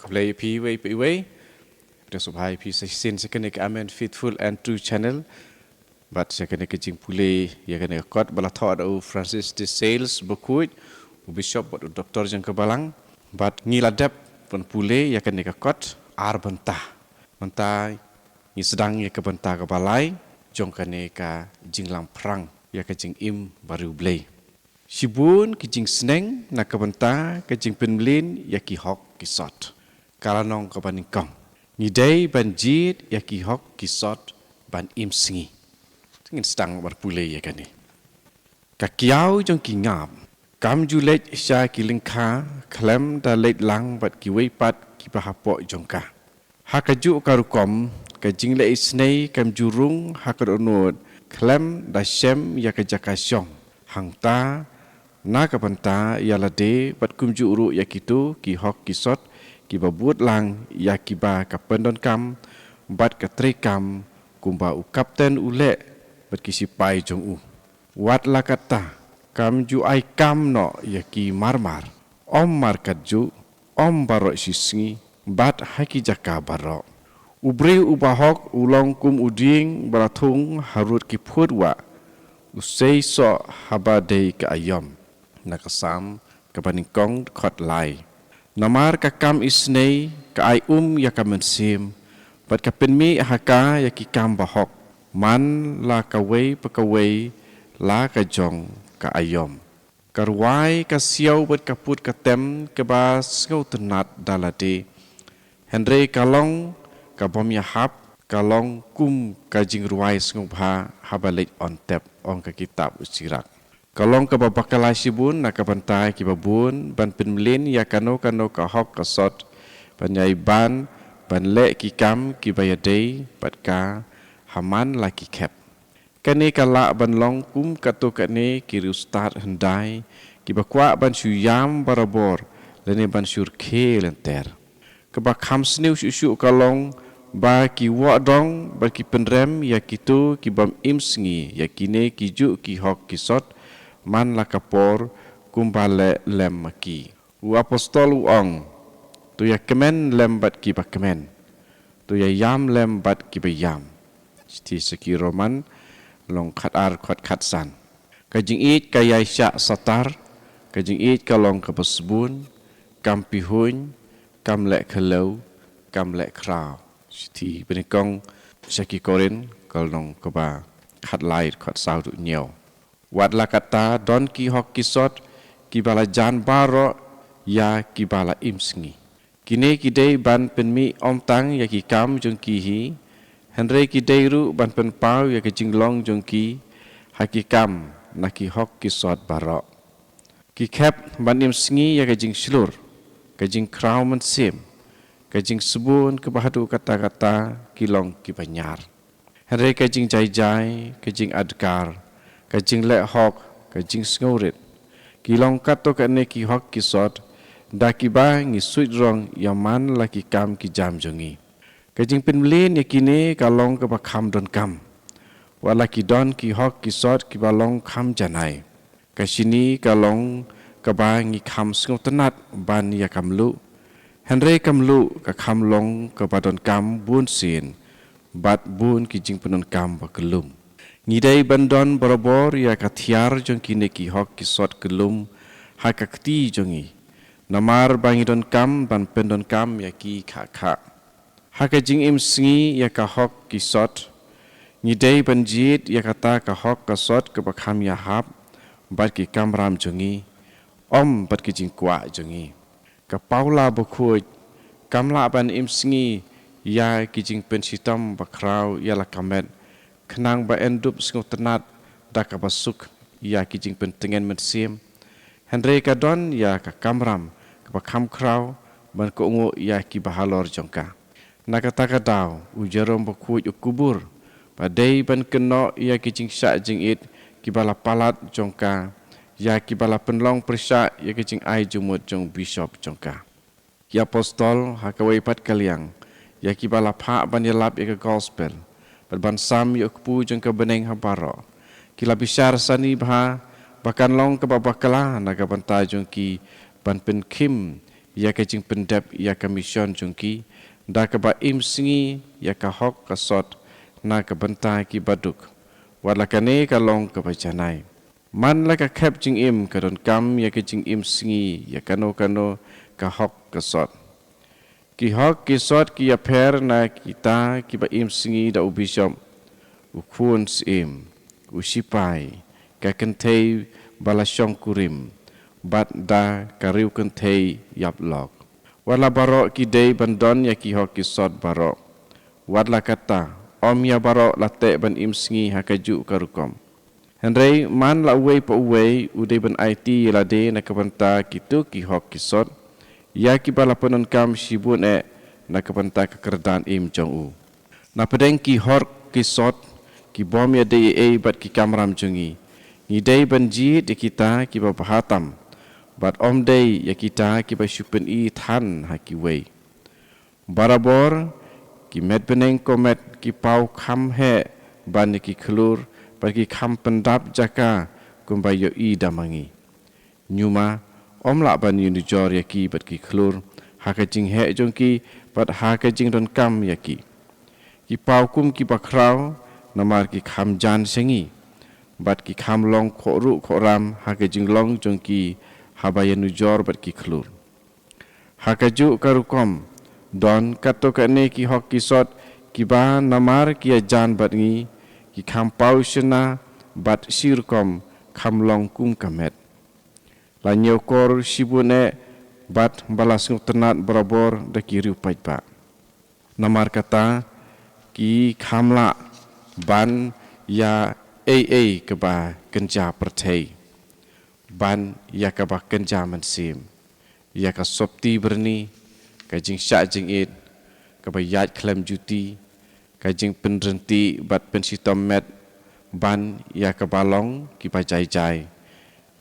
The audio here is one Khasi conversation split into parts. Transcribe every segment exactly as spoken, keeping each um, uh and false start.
Khublei phi iwei pa iwei. Khublei sngewbha ïa phi sa shisien sha kane ka Amen Faithful and True Channel. Bad sha kane ka jingpule ïa kane ka kot ba la thoh da u Francis de Sales Bakhuid, u Bishop bad u Doktor jong ka Balang. Bad ngi la dep ban pule ïa kane ka kot ar bynta. Mynta ngi sdang ïa ka bynta kaba lai jong kane ka jinglamphrang ïa ka jingim bariewblei. Shibun ki jingsneng na ka bynta ka jingpynmlien ïa ki hok ki sot. Ka la nong kaba nyngkong. Ngi dei ban jied ïa ki hok ki sot ban im sngi. Ngin sdang ban pule ïa kane. Ka kiaw jong ki ngap kam ju leit sha ki lyngkha khlem da leit lang bad kiwei pat kiba hapoh jong ka. Ha kajuh ka rukom, ka jingleh isynei kam ju rung ha ka dohnud khlem da shem ïa ka jaka shong. Hangta na ka bynta ïa lade bad kumjuh ruh ïa kito ki hok ki sot kiba bud lang ïa kiba ka pyndonkam bad ka treikam kumba u kapten u leh bad ki sipai jong u. Wat la katta, kam ju ai kam noh ïa ki marmar, ym markatjuh, ym baroh shisngi bad ha ki jaka baroh. U briew uba hok u long kum u dieng ba la thung harud ki phut wah, u sei soh haba dei ka aïom. Na ka Salm kaba nyngkong dkhot lai. Namar ka kam isynei ka ai um ïa ka mynsiem bad ka pynmih ha ka ïa ki kam ba hok. Man la kawei pa kawei la ka jong ka aïom. Ka rwai ka siaw bad ka put ka tem kaba sngewtynnat da lade. Hynrei ka long ka bym ïahap, ka long kum ka jingrwai sngewbha haba leit on tep, ong ka kitab u Sirak. Ka long kaba bakla shibun na ka bynta kiba bun ban pynmlien ïa kano kano ka hok ka sot, ban ïai ban ban leh ki kam kiba ïadei bad ka ha man la ki khep. Kane ka lah ban long kum katto katne ki riewstad hyndai kiba kwah ban shu ïam barabor lane ban shu rkhie lynter. Kaba kham sniew shuh shuh ka long ba ki wah dong bad ki pynrem ïa kito ki bym im sngi ïa kine ki juh ki hok ki sot man la ka por kumba leh lem ma ki. U apostol u ong, to ïa kmen lem bad kiba kmen, to ïa ïam lem bad kiba ïam. Shithi sha ki Roman lynnong khatar dkhot khatsan. Ka jingïeit ka ïai shah satar, ka jingïeit ka long kaba sbun, kam pihuiñ, kam leh khlaw, kam leh khraw. Shithi banyngkong sha ki Korinth ka lynnong kaba khatlai dkhot saw haduh hynñiew. Wat la katta don ki hok ki sot kiba la jan baroh ïa kiba la im sngi. Kine ki dei ban pynmih ym tang ïa ki kam jong ki hi, hynrei ki dei ruh ban pynpaw ïa ka jinglong jong ki ha ki kam na ki hok ki sot baroh. Ki khep ban im sngi ïa ka jingshlur, ka jingkhraw mynsiem, ka jingsbun kaba haduh katta katta ki long kiba ñiar. Hynrei ka jingjai jai, ka jingadkar, ka jingleh hok, ka jingsngewrit, ki long katto katne ki hok ki sot, da kiba ngi suit rong ïa man la ki kam ki jam jong ngi. Ka jingpynmlien ïa kine ka long kaba kham donkam. Wat la ki don ki hok ki sot kiba long kham janai. Ka shini ka long kaba ngi kham sngewtynnat ban ïa ka mluh. Hynrei ka mluh ka kham long kaba donkam bun sien bad bun ki jingpyndonkam ba kyllum. Ngi dei ban don barabor ïa ka thiar jong kine ki hok ki sot kyllum ha ka kti jong ngi. Namar ba ngi donkam ban pyndonkam ïa ki khah khah. Ha ka jingim sngi ïa ka hok ki sot, ngi dei ban jied ïa kata ka hok ka sot kaba kham ïahap bad ki kamram jong ngi, ym bad ki jingkwah jong ngi. Ka Paula bakhuid kam lah ban im sngi ïa ki jingpynshitom bakhraw ïa la ka met, khnang ba yn dup sngewtynnat da kaba suk ïa ki jingpyntngen mynsiem. Hynrei ka don ïa ka kamram kaba kham khraw ban kohnguh ïa kiba halor jong ka. Na kata ka daw u Jerome bakhuid u kubur ba dei ban kynnoh ïa ki jingshah jingit kiba la palat jong ka, ïa kiba la pynlong pyrshah ïa ki jingai jingmut jong u bishop jong ka. Ki apostol ha kawei pat ka liang, ïa kiba la phah ban ïalap ïa ka gospel bad ban sam ïa u kpu jong ka bneng ha baroh, ki la bishar sani bha ba kan long kaba bakla na ka bynta jong ki ban pynkhim ïa ka jingpyndep ïa ka mission jong ki, da kaba im sngi ïa ka hok ka sot na ka bynta ki baduk. Wat la kane ka long kaba janai. Man la ka khep jingim ka donkam ïa ka jingim sngi ïa kano kano ka hok ka sot. Ki hok ki sot ki ïapher na kita kiba im sngi da u bishop, u khun syiem, u shipai, ka kynthei ba la shong kurim, bad da ka riew kynthei ïap lok. Wat la baroh ki dei ban don ïa ki hok ki sot baroh. Wat la katta, ym ïa baroh la teh ban im sngi ha kajuh ka rukom. Hynrei man la uwei pa uwei u dei ban aiti ïa lade na ka bynta kito ki hok ki sot, ïa kiba la pyndonkam shibun eh na ka bynta ka kyrdan im jong u. Na pdeng ki hok ki sot, ki bym ïadei ei ei bad ki kamram jong ngi, ngi dei ban jied ïa kita kiba bha tam, bad ym dei ïa kita kiba shu pyni than ha kiwei. Barabor, ki met bneng ko met ki paw kham heh ban ïa ki khlur, bad ki kham pyndap jaka kumba ïohi da ma ngi. Ñiuma, ym lah ban ïanujor ïa ki bad ki khlur, ha ka jingheh jong ki, bad ha ka jingdonkam ïa ki. Ki paw kum kiba khraw, namar ki kham jan sha ngi, bad ki kham long khohruh khohram ha ka jinglong jong ki haba ïanujor bad ki khlur. Ha kajuh ka rukom, don katto katne ki hok ki sot kiba namar ki ïajan bad ngi, ki kham paw shynna bad shi rukom kham long kum ka met. La ñiewkor shibun eh bad ba la sngewtynnat barabor da ki riew paidbah. Namar kata, ki kham lah ban ïa ei ei kaba kynja pyrthei, ban ïa kaba kynja mynsiem, ïa ka sopti byrni, ka jingshah jingit, kaba ïaid khlem juti, ka jingpynryntih bad pynshitom met, ban ïa kaba long kiba jai jai,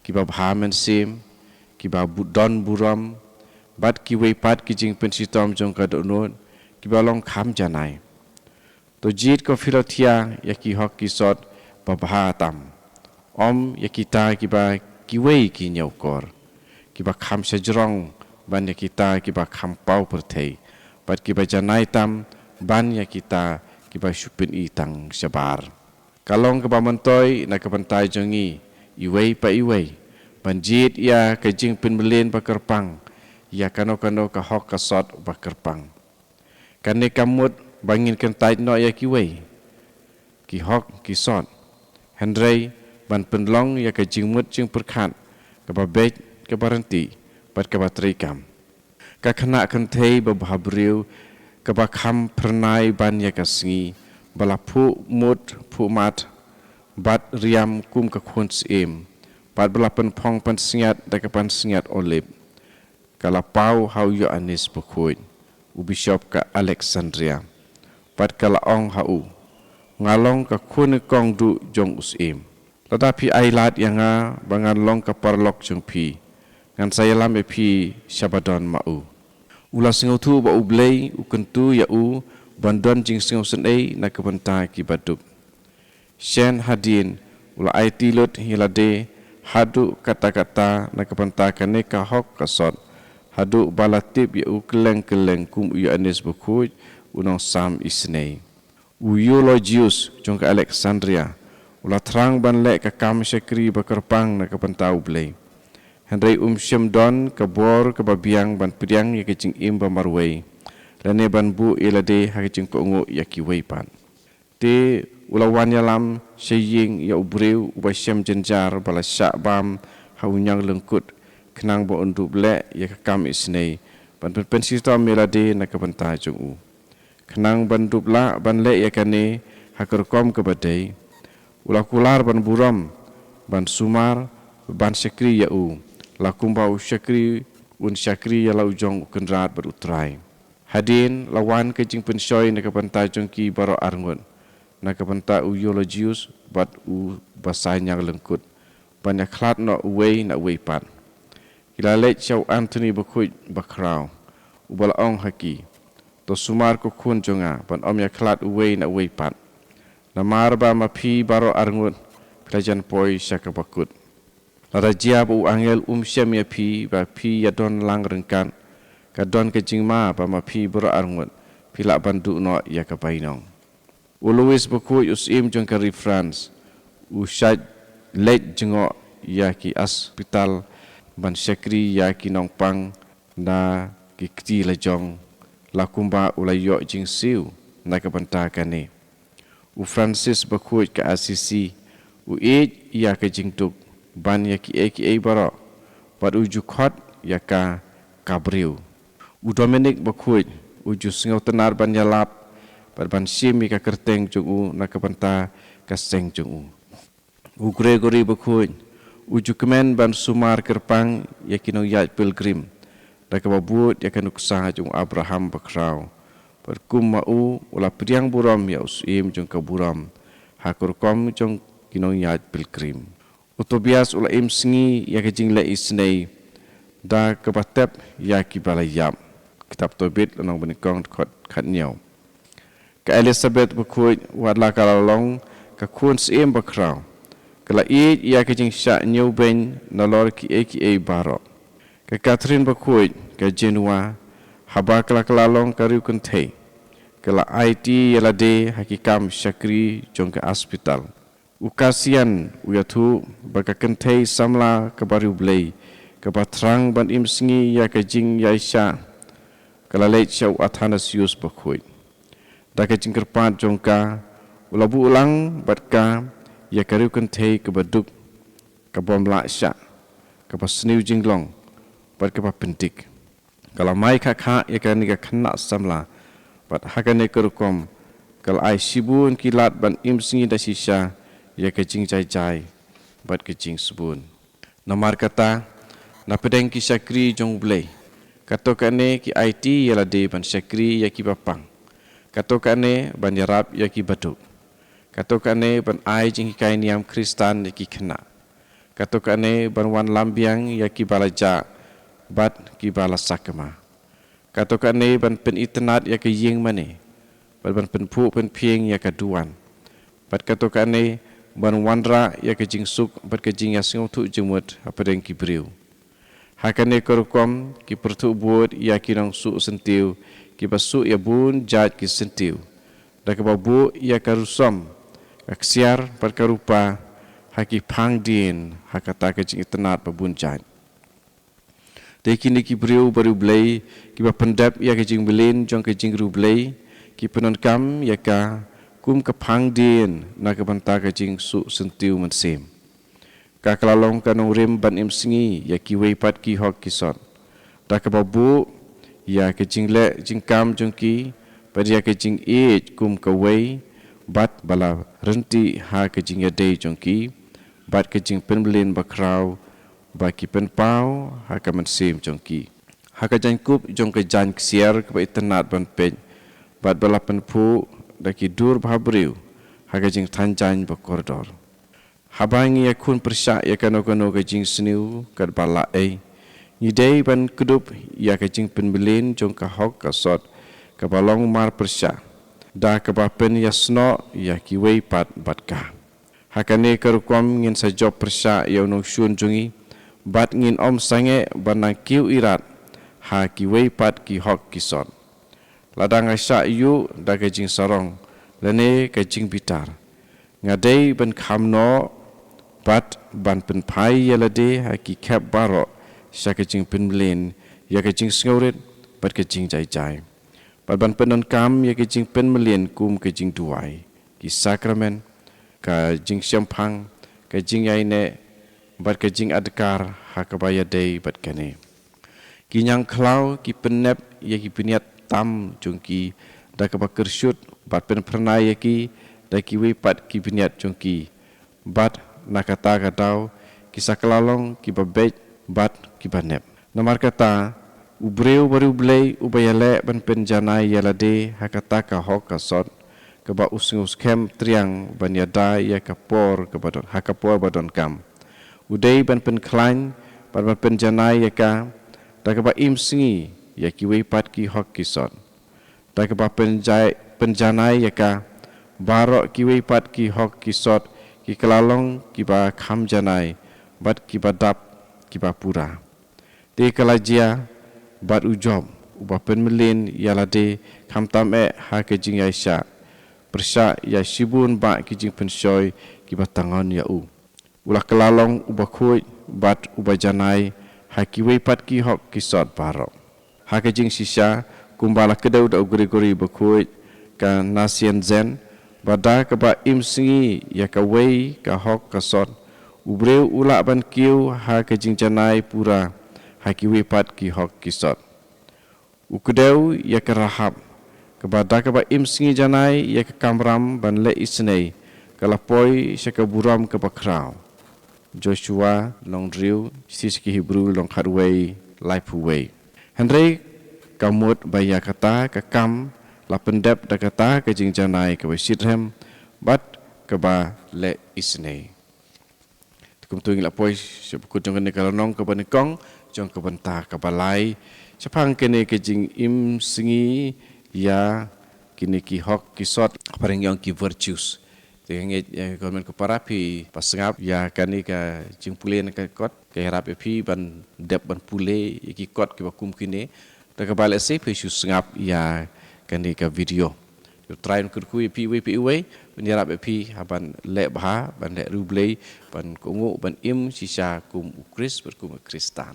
kiba bha mynsiem, kiba bu-, don burom, bad kiwei pat ki jingpynshitom jong ka dohnud, kiba long kham janai. To jied ko Philothea ïa ki hok ki sot ba bha tam. Ym ïa kita kiba kiwei ki ñiewkor, kiba kham shajrong ban ïa kita kiba kham paw pyrthei, bad kiba janai tam ban ïa kita kiba shu pyni tang shabar. Ka long kaba myntoi na ka bynta jong ngi, iwei pa iwei, ban jied ïa ka jingpynmlien ba kyrpang ïa kano kano ka hok ka sot ba kyrpang. Kane kam mut ba ngin kyntait noh ïa kiwei ki hok ki sot, hynrei ban pynlong ïa ka jingmut jingpyrkhat kaba beit, kaba ryntih, bad kaba treikam. Ka khynnah kynthei ba bhabriew, kaba kham phyrnai ban ïa ka sngi, ba la phuh mut phuh mat bad riam kum ka khun syiem, bad ba la pynphong pansngiat da ka pansngiat olib, ka la paw ha u Ïoannis Bakhuid, u bishop ka Alexandria, bad ka la ong ha u, "Nga long ka khun nyngkong duh jong u Syiem. Lada phi ailad ïa nga ba ngan long ka paralok jong phi, ngan sa ïalam ïa phi shaba don ma u." U la sngewthuh ba U Blei u kyntu ïa u ban don jingsngewsynei na ka bynta ki baduk. Shen hadien, u la aiti lut ïa lade haduh katta katta na ka bynta kane ka hok ka sot, haduh ba la tip ïa u kylleng kylleng kum u Ïoannis Bakhuid, u nongsam isynei. U Eulogius jong ka Alexandria u la thrang ban leh ka kam shakri ba kyrpang na ka bynta U Blei. Hynrei um shym don ka bor kaba biang ban pdiang ïa ka jingim ba marwei, lane ban buh ïa lade ha ka jingkohnguh ïa kiwei pat. Te u la wan ïalam sha ïing ïa u briew uba shem jynjar ba la shah bam ha u ñianglyngkut, khnang ba un dup leh ïa ka kam isynei, ban pynpynshitom ïa lade na ka bynta jong u. Khnang ban dup lah ban leh ïa kane ha ka rukom kaba dei, u la kular ban burom, ban sumar, ban shakri ïa u, la kumba u shakri un shakri ïa la u jong u Kynrad bad u Trai. Hadien la wan ka jingpynshoi na ka bynta jong ki baroh arngut, na ka bynta u Eulogius bad u ba sa ñianglyngkut, ban ïakhlad noh uwei na uwei pat. Ki la leit sha u Anthony Bakhuid bakhraw, uba la ong ha ki, "To sumar ko khun jong nga, ban ym ïakhlad uwei na uwei pat. Namar ba ma phi baroh arngut phi la jan poi sha kaba kut. Lada jia ba u angel um shem ïa phi ba phi ïadon lang ryngkat, Ka don ka jingma ba ma phi baroh arngut phi lah ban duh noh ïa ka bainong. U Louis Bakhuid, u syiem jong ka ri France, u shait leit jngoh ïa ki aspetal ban shakri ïa ki nongpang na ki kti lajong, la kumba u la ïoh jingsiew na ka bynta kane. U Francis Bakhuid ka Assisi, u ïeit ïa ka jingduk ban ïa kiei kiei baroh, bad u ju khot ïa ka ka briew. U Dominic Bakhuid, u ju sngewtynnad ban ïalap bad ban shim ïa ka kyrteng jong u na ka bynta ka seng jong u. U Gregory Bakhuid, u ju kmen ban sumar kyrpang ïa ki nongïaid pilgrim da kaba bud ïa ka nuksa jong u Abraham Bakhraw. Bad kum ma u, u la pdiang burom ïa u syiem jong ka burom ha ka rukom jong ki nongïaid pilgrim. U Tobias u la im sngi ïa ka jingleh isynei da kaba tep ïa ki ba la ïap. Kitab Tobit lynnong ba nyngkong, dkhot khathynñiew. Ka Elizabeth Bakhuid, wat la ka la long ka khun syiem bakhraw, ka la ïeit ïa ka jingshah ñiewbeiñ nalor kiei kiei baroh. Ka Catherine Bakhuid ka Genoa, haba ka la ka la long ka riewkynthei, ka la aiti ïa lade ha ki kam shakri jong ka aspetal. U Cassian u ïathuh ba ka kynthei samla kaba riewblei, kaba thrang ban im sngi ïa ka jingïaishah, ka la leit sha u Athanasius Bakhuid. Da ka jingkyrpad jong ka, u la buh lang bad ka ïa ka riewkynthei kaba duk, ka bym lah shah, kaba sniew jinglong, bad kaba pyndik. Ka la mai khah khah ïa kane ka khynnah samla, bad ha kane ka rukom, ka la ai shibun ki lad ban im sngi da shisha ïa ka jingjai jai bad ka jingsbun. Namar kata, na pdeng ki shakri jong U Blei, kato kane ki aiti ïa lade ban shakri ïa ki bapang, kato kane ban ïarap ïa ki baduk, kato kane ban ai jinghikai niam Khristan ïa ki khynnah, kato kane ban wanlam biang ïa ki ba la jah bad ki ba la sakma, kato kane ban pynitynnad ïa ka ïing mane bad ban pynphuh pynphieng ïa ka duwan, bad kato kane ban wanrah ïa ka jingsuk bad ka jingïasngewthuh jingmut hapdeng ki briew. Ha kane ka rukom, ki pyrthuh bud ïa ki nongsuh syntiew, kiba suh ïa bun jait ki syntiew, da kaba buh ïa ka rusom, ka ksiar bad ka rupa ha ki phangdien, ha kata ka jingitynnad ba bun jait. Te kine ki briew ba riewblei, kiba pyndep ïa ka jingmlien jong ka jingriewblei, ki pyndonkam ïa ka kum ka phangdien na ka bynta ka jingsuh syntiew mynsiem. Ka ka la long ka nongrim ban im sngi ïa kiwei pat ki hok ki sot, da kaba buh ïa ka jingleh jingkam jong ki, bad ïa ka jingïeit kum kawei, bad ba la rynti ha ka jingïadei jong ki bad ka jingpynmlien bakhraw, ba ki pynpaw ha ka mynsiem jong ki, ha ka jaiñkup jong ka jaiñ ksiar kaba itynnad ban peit, bad ba la pynphuh da ki dur bhabriew ha ka jingthan jaiñ bakordor. Haba ngi ïakhun pyrshah ïa kano kano ka jingsniew katba lah ei, ngi dei ban kdup ïa ka jingpynmlien jong ka hok ka sot, kaba long mar pyrshah, da kaba pynïasnoh ïa kiwei pat bad ka. Ha kane ka rukom, ngin sa jop pyrshah ïa u nongshun jong ngi, bad ngin ym sangeh ban nang kiew irat ha kiwei pat ki hok ki sot. Lada nga shah ïuh da ka jingsarong lane ka jingbitar, nga dei ban kham noh bad ban pynphai ïa lade ha ki khep baroh sha ka jingpynmlien ïa ka jingsngewrit bad ka jingjai jai, bad ban pyndonkam ïa ka jingpynmlien kum ka jingduwai, ki sakramen, ka jingshemphang, ka jingïaineh, bad ka jingadkar ha kaba ïadei bad kane. Ki ñiangkhlaw ki pynnep ïa ki bniat tam jong ki da kaba kyrshut, bad pynphyrnai ïa ki da kiwei pat ki bniat jong ki, bad na kata ka daw ki sa kylla long kiba beit bad kiba nep. Namar kata, u briew ba riewblei uba ïaleh ban pynjanai ïa lade ha kata ka hok ka sot, kaba u sngewskhem triang ban ïada ïa ka por kaba don, ha ka por ba donkam, u dei ban pynkhlaiñ bad ban pynjanai ïa ka da kaba im sngi ïa kiwei pat ki hok ki sot. Da kaba pynjai, pynjanai ïa ka, baroh kiwei pat ki hok ki sot ki kylla long kiba kham janai bad kiba dap kiba pura. Te ka la jia bad u Job, uba pynmlien ïa lade, khamtam eh ha ka jingïaishah pyrshah ïa shibun bah ki jingpynshoi kiba tang ïa u. U la kylla long uba khuid bad uba janai ha kiwei pat ki hok ki sot baroh. Ha ka jingshisha, kumba la kdew da u Gregory bakhuid ka Nazianzen, ba da kaba im sngi ïa kawei ka hok ka sot, u briew u lah ban kiew ha ka jingjanai pura ha kiwei pat ki hok ki sot. U kdew ïa ka Rahab, kaba da kaba im sngi janai ïa ka kamram ban leh isynei, ka la poi sha ka burom kaba khraw. Joshua lynnong hynriew, shithi sha ki Hebru lynnong khatwei, laiphew wei. Hynrei ka mut ba ïa kata ka kam la pyndep da kata ka jingjanai kaba shitrhem bad kaba leh isynei. Te kumta ngi la poi sha bakut jong kane ka lynnong kaba nyngkong jong ka bynta kaba lai shaphang kane ka jingim sngi ïa kine ki hok ki sot, phareng ïong ki virtues. Te ngi, eh, kynmaw ko para, phi ba sngap ïa kane ka jingpule na ka kot, ka ïarap ïa phi ban dep ban pule ïa ki kot kiba kum kine. Te kaba lehse phi shu sngap ïa kane ka video, U Trai un kyrkhu ïa phi iwei pa iwei, un ïarap ïa phi ha ban leh bha, ban leh riewblei, ban kohnguh ban im shisha kum u Khrist bad kum u Khristan.